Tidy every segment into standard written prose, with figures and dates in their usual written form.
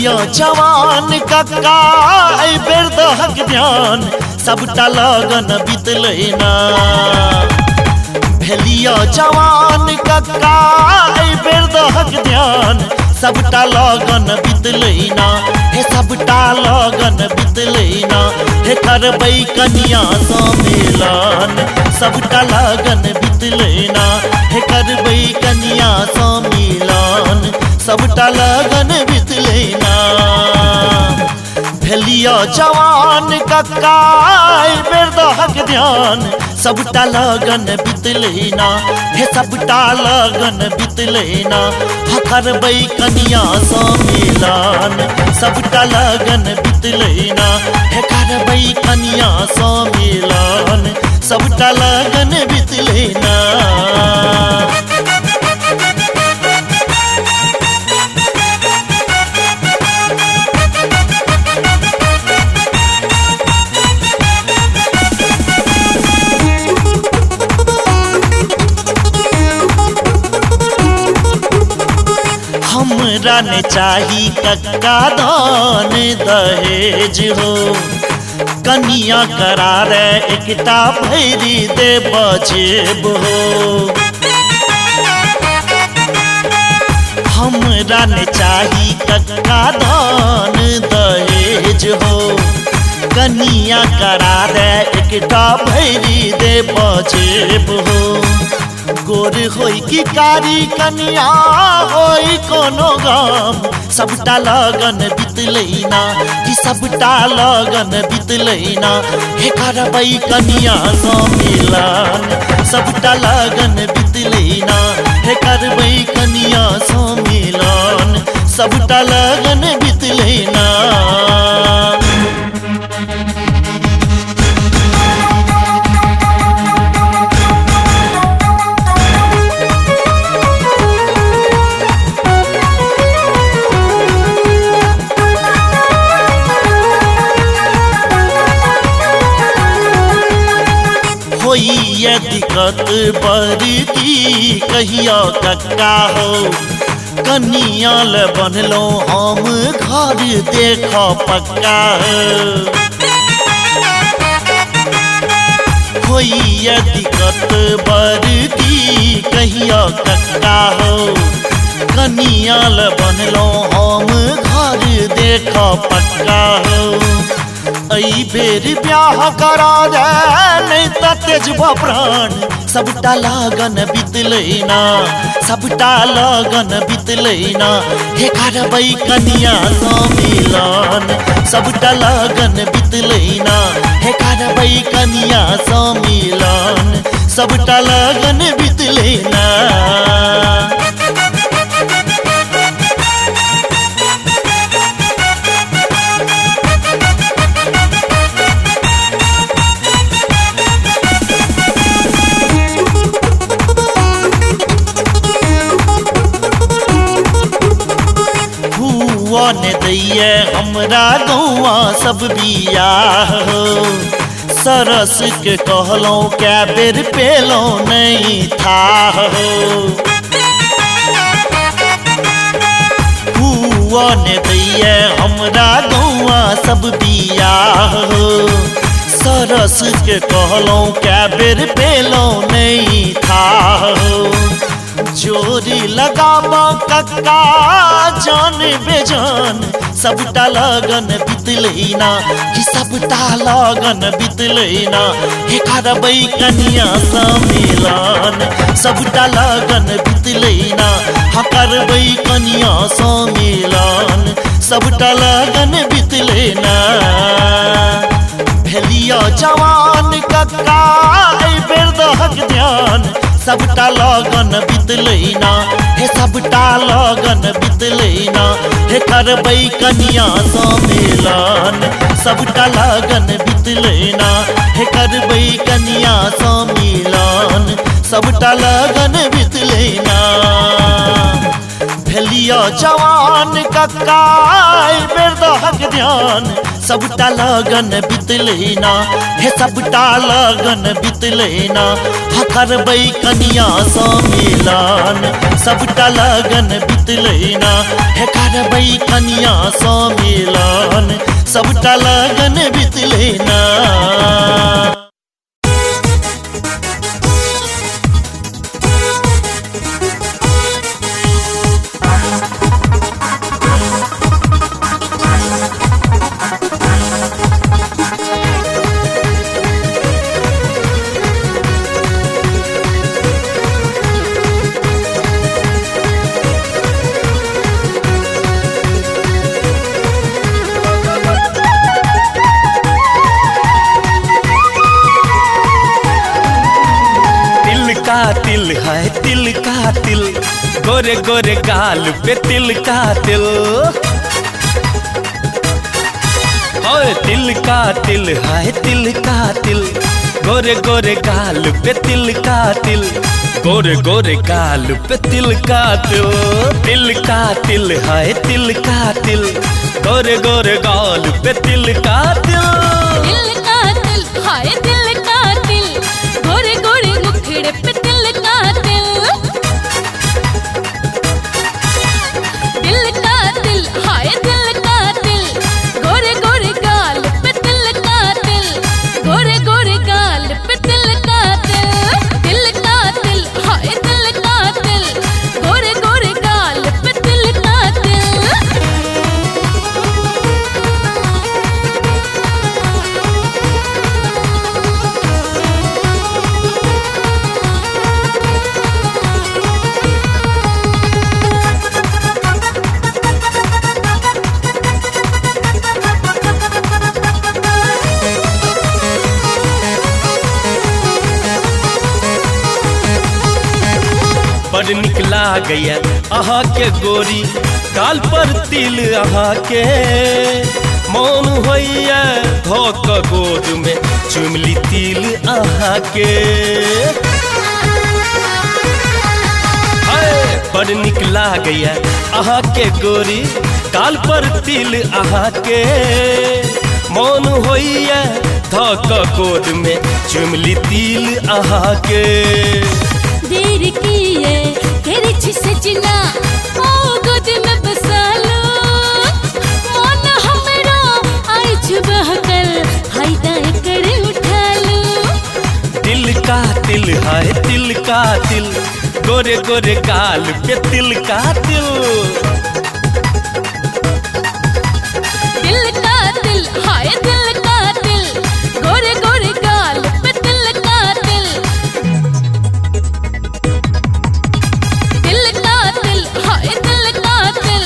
भेलियो जवान कक्का एहि बेर दहक ध्यान, सबटा लगन बितलै ना। भेलियो जवान कक्का एहि बेर दहक ध्यान, सबटा लगन बितलै ना। हे सबटा लगन बितलै ना, हे करबै कनिया सँ मिलन, सबटा लगन बितलै ना। हे करबै कनिया सँ मिलन, सबटा लगन बितलै ना। भेलियो जवान कक्का एहि बेर दहक ध्यान, सबटा लगन बितलै ना। हे सबटा लगन बितलै ना, हा करबै कनिया सँ मिलन, सबटा लगन बितलै ना। हे करबै कनिया सँ मिलन, सबटा लगन बितलै ना। हमरा ने चाही कक्का दान दहेज हो, कनिया करा रे एकटा भरि दे बजेब हो। हमरा ने चाही कक्का दान दहेज हो, कनिया करा रे एकटा भरि दे बजेब हो। गोर होई कि कारी कनिया होई कोनो गाम, सबटा लगन बितलै ना, कि सबटा लगन बितलै ना। हे करबै कनिया सँ मिलन, सबटा लगन बितलै ना। हे करबै कनिया सँ मिलन, सबटा लगन बितलै ना। होइए दिक्कत बड़ी की कहियो कक्का हो, कनिया ले बनलो हम घर देख पक्का हो। होइए दिक्कत बड़ी की कहियो कक्का हो, कनिया ले बनलो हम घर देख पक्का हो। एहि बेर ब्याह करा दे नहीं त तेजबा प्राण, सबटा लगन बितलै ना, सबटा लगन बितलै ना। हे करबै कनिया सँ मिलन, सबटा लगन बितलै ना। हे करबै कनिया सँ मिलन, सबटा लगन बितलै ना। ने दैये हमरा गौआ सब बियाह हो, सरस के कहलौं कै बेर पेलौं नहीं था हो। हुआ ने दैये हमरा गौआ सब बियाह हो, सरस के कहलौं कै बेर पेलौं नहीं था हो। जोरी लगाबा कक्का जान बेजान, सबटा लगन बितलै ना, कि सबटा लगन बितलै ना। हे करबै कनिया सँ मिलन, सबटा लगन बितलै ना। हा करबै कनिया सँ मिलन, सबटा लगन बितलै ना। भेलियो जवान कक्का एहि बेर दहक ध्यान, सबटा लगन बितलै ना। हे सबटा लगन बितलै ना, हे करबै कनिया सँ मिलन, सबटा लगन बितलै ना। हे करबै कनिया सँ मिलन, सबटा लगन बितलै ना। भेलियो जवान कक्का एहि बेर दहक ध्यान, सबटा लगन बितलै ना, हे सबटा लगन बितलै ना, हा करबै कनिया सँ मिलन। सबटा लगन बितलै ना, हे करबै कनिया सँ मिलन। सबटा लगन बितलै ना। तिल है तिल का तिल, गोरे गोरे गाल पे तिल का तिल। ओए तिल का तिल है तिल का तिल, गोरे गोरे गाल पे तिल का तिल, गोरे गोरे गाल पे तिल का तिल। तिल का तिल है तिल का तिल, गोरे गोरे गाल पे तिल का तिल। तिल का तिल हाय तिल का तिल, गोरे गोरे मुखड़े पे तिल का तिल। तिल का तिल हाय तिल का तिल, गोरे गोरे गाल पे तिल का तिल, गोरे गोरे गाल पे तिल का तिल। तिल का तिल हाय तिल का तिल, गोरे गोरे गाल पे तिल का तिल। बड़ निक लागैया अहाँ के गोरी, गाल पर तिल अहाँ के। मौन होइया धोक गोद में चुमली तिल अहाँ के। बड़ निक लागैया अहाँ के गोरी, गाल पर तिल अहाँ के। मौन होइया धोक गोद में चुमली तिल अहाँ के। देर किए तेरी सजना ओ गोद में बसा लो, मन हमरा आज बहकल हाय दाए कर उठा लो। तिल का तिल है तिल का तिल, गोरे गोरे गाल पे तिल का तिल। तिल का तिल हाय तिल का तिल, गोरे गोरे गाल पे तिल का तिल। तिल का तिल हाय तिल का तिल,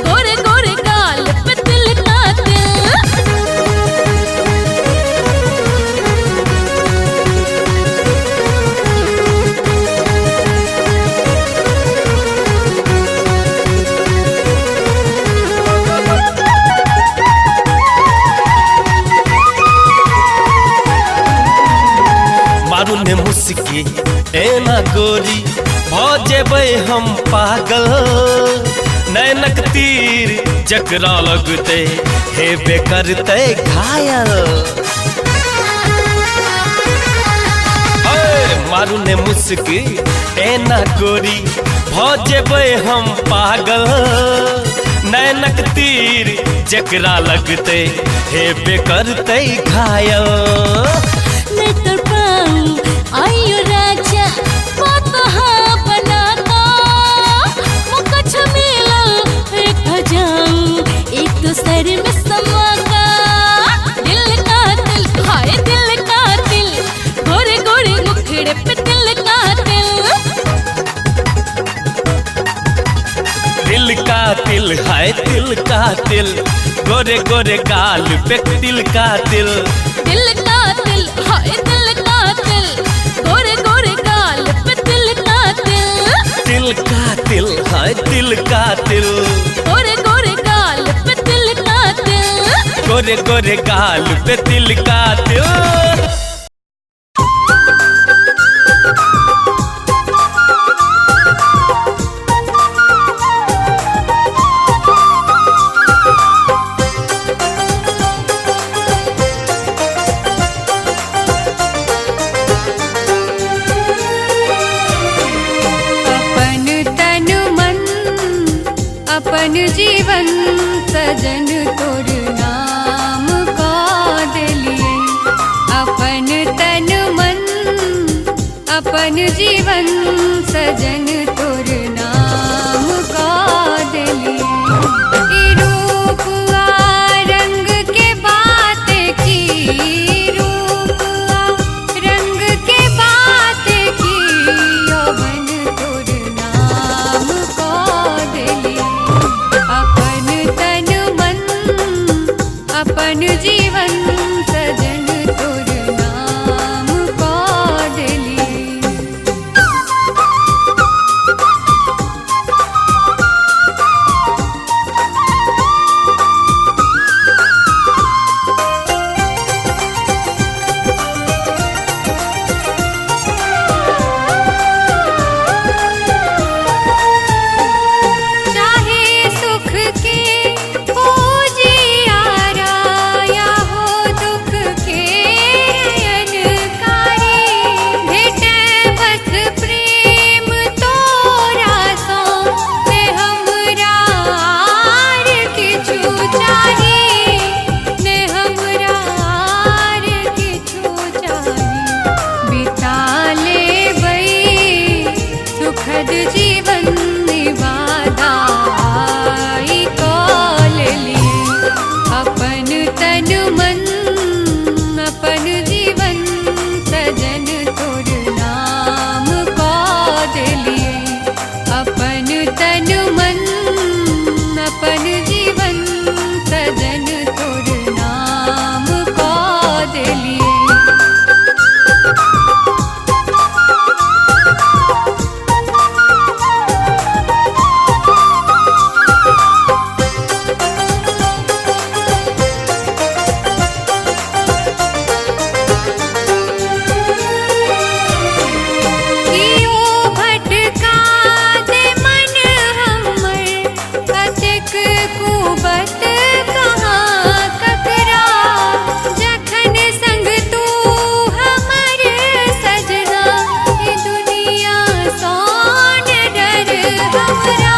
गोरे गोरे गाल पे तिल का तिल। मारू ने मुस्की एना गोरी, भ जेबै हम पागल। नैनक तीर जकरा लगतै हेबे करतै घायल। मारू ने मुस्की एना गोरी, भ जेबै हम पागल। नैनक तीर जकरा लगतै हेबे करतै घायल। मैं तो पाऊं आइयो राजा पातहा बनाता, मुकछ मिला एक जाऊं एक दूसरे में समाका। दिल का दिल हाय दिल का दिल, गोरे गोरे मुखड़े पे तिल का तिल। तिल का तिल हाय तिल का तिल, गोरे गोरे गाल पे तिल का तिल। तिल का तिल हाय तिल का तिल, गोरे गोरे गाल पे तिल का तिल। तिल का तिल हाय तिल का तिल, गोरे गोरे गाल पे तिल का तिल, गोरे गोरे गाल पे तिल का तिल। अपन जीवन सजन तोर नाम कऽ देलियै। अपन तन मन अपन जीवन सजन तोर नाम कऽ देलियै। ई रूप आ रंग के बात की, रूप आ रंग के बात की, यौवन तोर नाम कऽ देलियै। अपन तन मन अपन जीवन सजन तोर नाम कऽ देलियै। चाहे सुख के हो जियारा या हो दुख के अनकारी, भेटे बस प्रेम तोरा सो ने हमरा आर किछु चाही, ने हमरा आर किछु चाही। बिता लेबै सुखद जीवन वादा आई कऽ लेलियै। अपन तन मन अपन जीवन सजन तोर नाम कऽ देलियै। अपन तन मन अपन जीवन सजन तोर नाम कऽ देलियै। कियो भटका दे मन हमर, कतेक कुबत कहाँ ककरा। जखन संग तू हमर सजना, ई दुनिया सँ ने डर हमरा,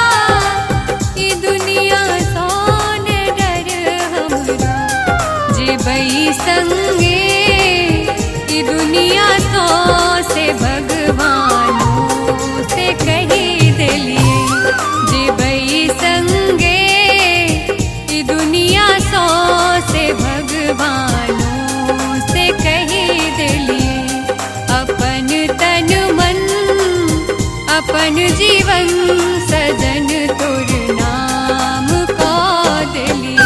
ई दुनिया सँ ने डर हमरा। जेबै संगे ई दुनिया सौ से भगवानो से कहि देलियै। जेबै संगे ई दुनिया सौ से भगवानो से कहि देलियै। अपन तन मन अपन जीवन सजन तोर नाम कऽ देलियै।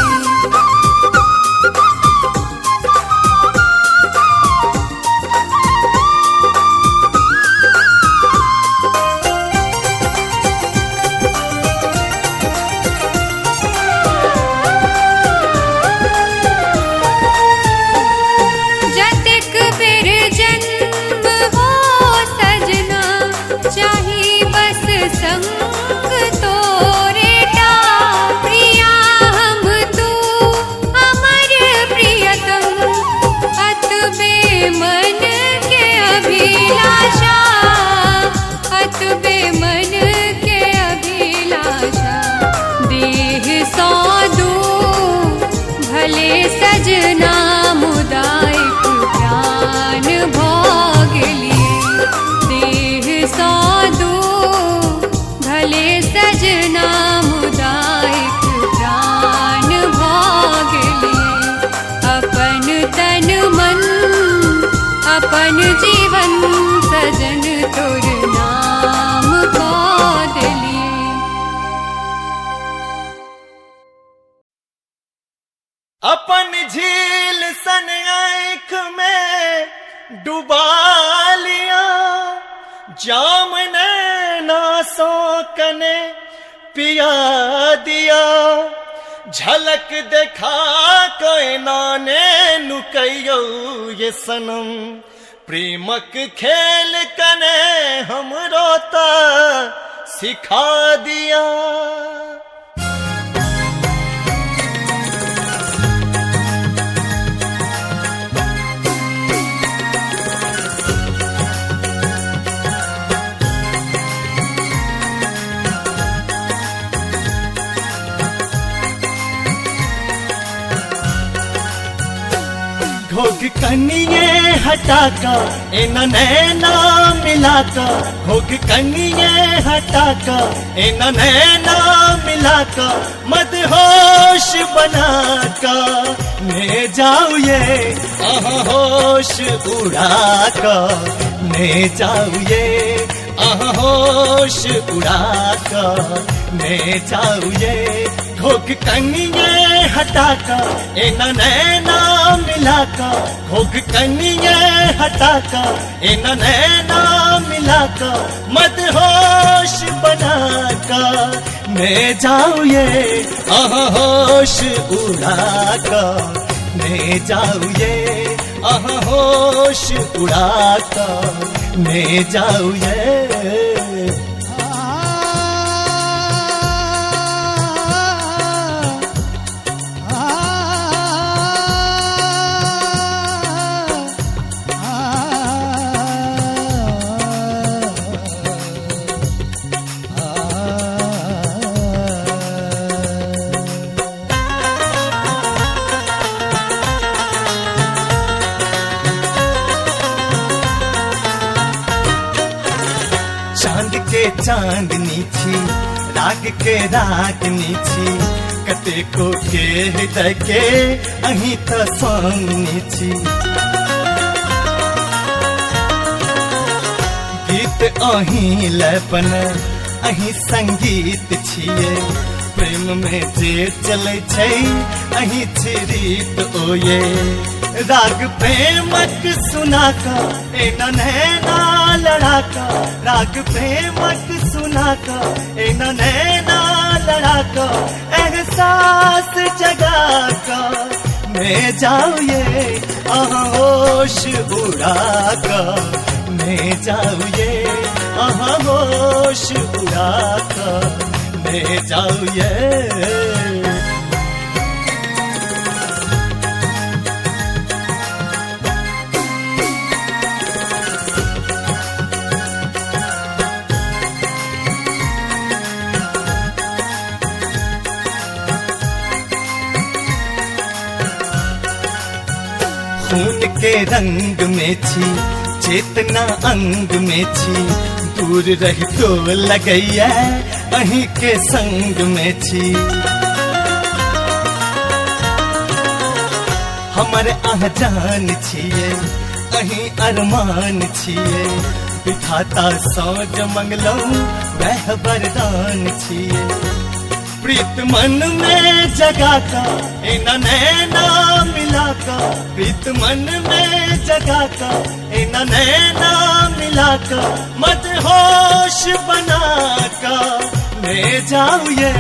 जतेक बेर जन्म हो सजना, चाही बस संग तोरे टा। प्रिया हम तू अमर प्रियतम, अतबे मन के अभिलाषा, अतबे मन के अभिलाषा। देह सौ दू भले सजना, मुदा एक प्राण भऽ गेलियै। देह सँ दू भले सजना, मुदा एक प्राण भऽ गेलियै। अपन तन मन अपन जीवन सजन तोर नाम कऽ देलियै। अपन झील सन आँख में डुबा लिया, जाम नैना सो कने पिया दिया। झलक देखा कोई नाने नुकैयो ये सनम, प्रेमक खेल कने हमरो ता सिखा दिया। घोघ कनिए हटा का एना नैना मिला का, घोघ कनिए हटा का एना नैना मिला का, मदहोश बना का ने जाऊ ये आहा होश उड़ा का, ने जाऊ ये आहा होश उड़ा का, ने जाऊ ये। घोघ कनिए हटा का एना नैना मिला का, घोघ कनिए हटा का एना नैना मिला का, मदहोश बना का ने जाऊ ये आहा होश उड़ा का, ने जाऊ ये आहा होश उड़ा का, ने जाऊ ये। चांद के चांदनी छी, राग के रागनी छी, कतेको के हृदय के अहीं त स्वामिनी छी। गीत अहीं लय बनल अहीं संगीत छियै, प्रेम में जे चलै छै अहीं छी रीत ओये। राग प्रेमक सुना का एना नैना लड़ा का, राग प्रेमक सुना का एना नैना लड़ा का, एहसास जगा का मैं जाऊ ये आहा होश उड़ा का, मैं जाऊ ये आहा होश उड़ा का, मैं जाऊ ये। खून के रंग में छी, चेतना अंग में छी, दूर रही तो लगैया अहीं के संग में छी। हमर अहाँ जान छियै अहीं अरमान छियै, विधाता सौज मंगलौं वह वरदान छियै। प्रीत मन में जगा का एना नैना मिला का, प्रीत मन में जगा का एना नैना मिला का, मदहोश बना का ने जाऊ ये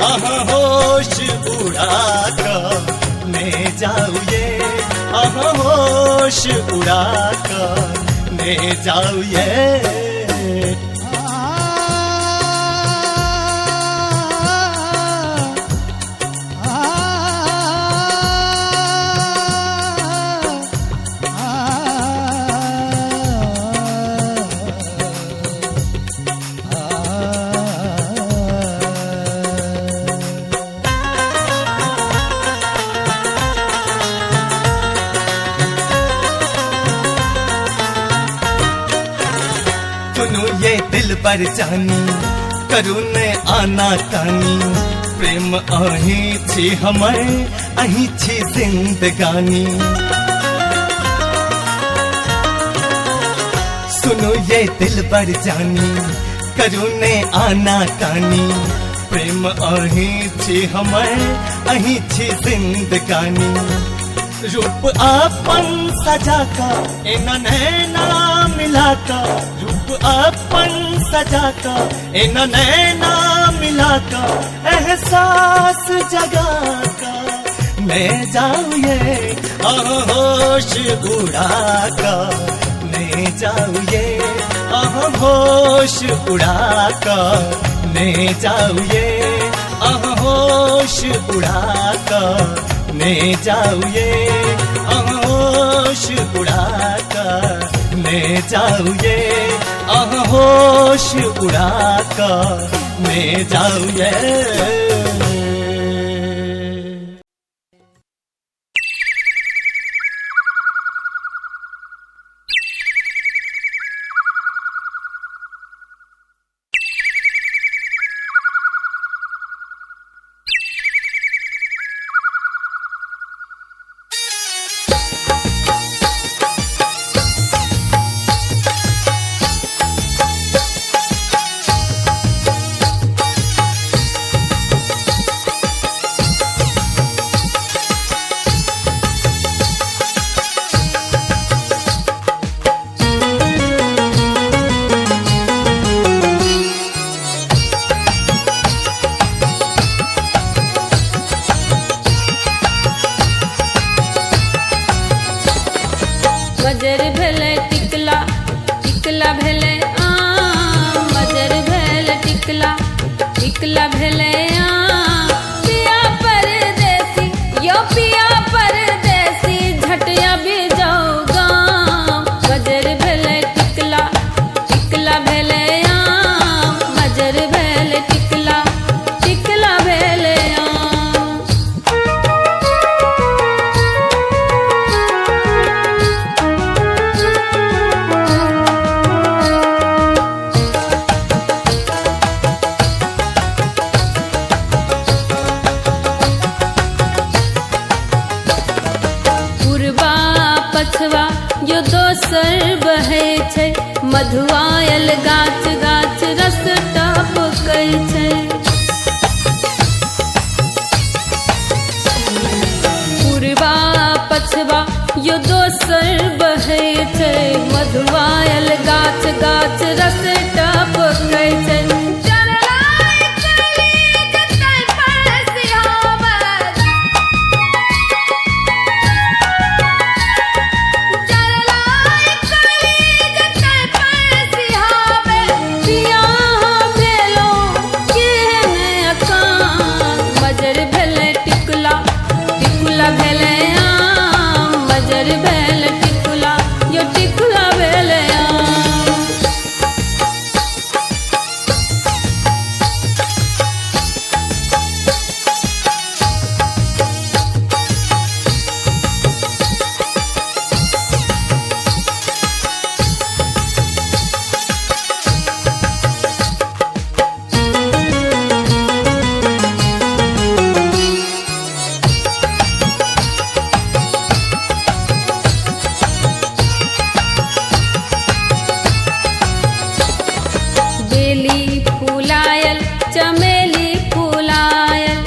आहा होश उड़ा का, ने जाऊ ये आहा होश उड़ा का, ने जाऊ ये। सुनो ये दिल पर जानी करू ने आना तानी, प्रेम अहीं छी हमर अहीं छी जिंदगानी। सुनो ये दिल पर जानी करू ने आना तानी, प्रेम अहीं छी हमर अहीं छी जिंदगानी। रूप अपन सजा का एना नैना मिला का, रूप अपन सजा का एना नैना मिला का, एहसास जगा का मैं जाऊँ ये आहा होश उड़ा का, मैं जाऊँ ये आहा होश उड़ा का, मैं जाऊँ ये आहा होश उड़ा का, ने जाऊ ये आहा होश उड़ा का, ने जाऊ ये आहा होश उड़ा का, ने जाऊ ये। टिकला भेलै आम। पिया परदेसी यो पिया परदेसी झटिया भी जाओ गाम। मजर भेलै टिकला, टिकला भेलै आम। मजर भेलै टिकला, टिकला भेलै आम। पुरबा पछवा यो दोसर बहै छै, मधुआयल गाछ गाछ रस टपकै छै। पुरबा पछवा यो दोसर बहै छै, मधुआयल गाछ गाछ रस टपकै छै। चरलाई कली जतय पर सिहावत, चरलाई कली जतय पर सिहावत। बियाह भेलो केहन अकान, मजर भेलै टिकुला, टिकुला भेलै आम। मजर भेलै टिकुला यो टिकुला भेलै आम। बेली फुलायल चमेली फुलायल,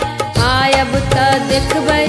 आयब त देखबै